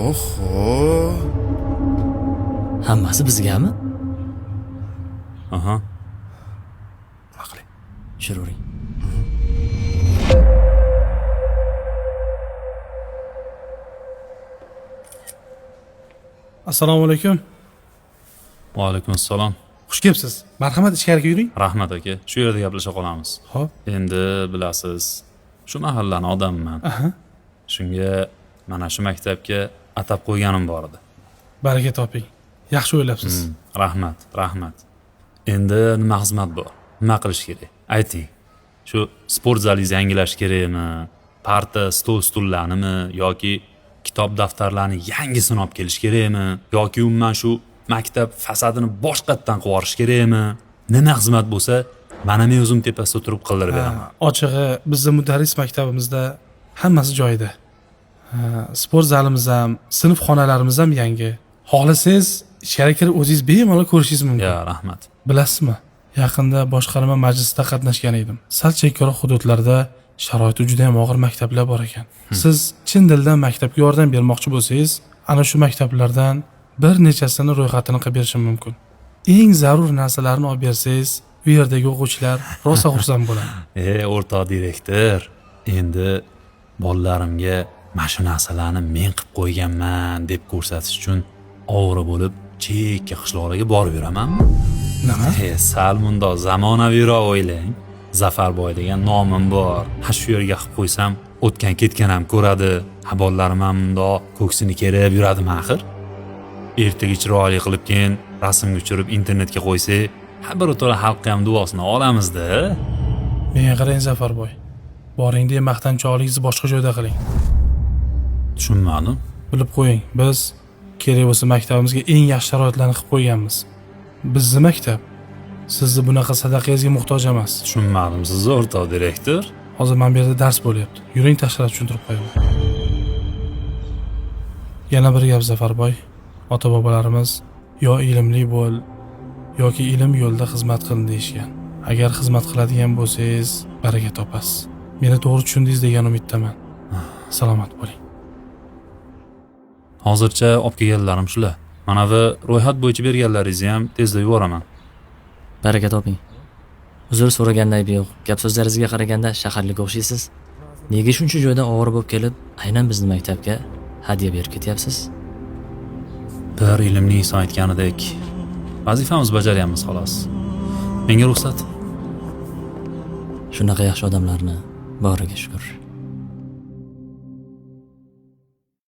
Oho. Hammasi bizgami? Aha. Nima qiling? Tushiravering. Assalomu alaykum. Va alaykum assalom. Xush kelibsiz. Marhamat, ichkariga yuring. Rahmat aka. Shu yerda gaplasha qolamiz. Xo'p. Endi bilasiz, shu mahallani odamman. Shunga mana shu maktabga atab qo'yganim bor edi. Baraka toping. Yaxshi o'ylabsiz. Rahmat, rahmat. Endi nima xizmat bor? Nima qilish kerak? Ayting. Shu sport zalingizni yangilash kerakmi? Parta, stol, stullarnimi yoki kitob daftarlarni yangisini olib kelish kerakmi? Yoki umuman shu maktab fasadini boshqatdan qilib yuborish kerakmi? Nima xizmat bo'lsa, mana men o'zim tepasida turib qildirib beraman. Ochig'i, bizni mudarris maktabimizda hammasi joyida. Sport zalimiz ham, sinf xonalarimiz ham yangi. Xohlasangiz ichkari kirib o'zingiz bemalol ko'rishingiz mumkin. Ya, rahmat. Bilasizmi, yaqinda boshqarma majlisida qatnashgan edim. Sal chekkaroq hududlarda sharoiti juda ham og'ir maktablar bor ekan. Siz chin dildan maktabga yordam bermoqchi bo'lsangiz, ana shu maktablardan bir nechasini ro'yxatini qilib berishim mumkin. Eng zarur narsalarni olib bersangiz, u yerdagi o'quvchilar rosa xursand bo'ladi. O'rtoq direktor, endi bolalarimga mana shu narsalarni men qilib qo'yganman deb ko'rsatish uchun ovora bo'lib chekka qishloqlarga borib yuramanmi? Nima? Sal mundoq zamonaviyroq o'ylang. Zafarboy degan nomim bor. Ha, shu yerga qilib qo'ysam, o'tgan ketgan ham ko'radi. Ha, bolalarim ham mundoq ko'ksini kerib yuradimi axir? Ertaga chiroyli qilib keyin rasmga tushirib internetga qo'ysak, ha, birato'la xalqqa ham duosini olamizda. Menga qarang Zafarboy. Boring deya maqtanchoqligingizni boshqa joyda qiling. Tushunmadim. Bilib qo'ying, biz kerak bo'lsa maktabimizga eng yaxshi sharoitlarni qilib qo'yganmiz. Bizni maktab sizni bunaqa sadaqangizga muhtoj emas. Tushunmadim sizni, o'rtoq direktor. Hozir mana bu yerda dars bo'lyapti. Yuring, tashqarida tushuntirib qo'yaman. Yana bir gap Zafarboy, ota-bobolarimiz yo ilmli bo'l yoki ilm yo'lida xizmat qil deyishgan. Agar xizmat qiladigan bo'lsangiz, baraka topasiz. Meni to'g'ri tushundingiz degan umiddaman. Salomat bo'ling. Hozircha olib kelganlarim shular. Mana bu ro'yxat bo'yicha berganlaringizni ham tezda yuboraman. Baraka toping. Uzr so'raganda aybi yo'q. Gap so'zlaringizga qaraganda shaharlikka o'xshaysiz. Nega shuncha joydan ovora bo'lib kelib, aynan bizni maktabga hadya berib ketyapsiz? Bir ilmli inson aytganidek, vazifamizni bajaryapmiz xolos. Menga ruxsat. Shunaqa yaxshi odamlarni boriga shukr.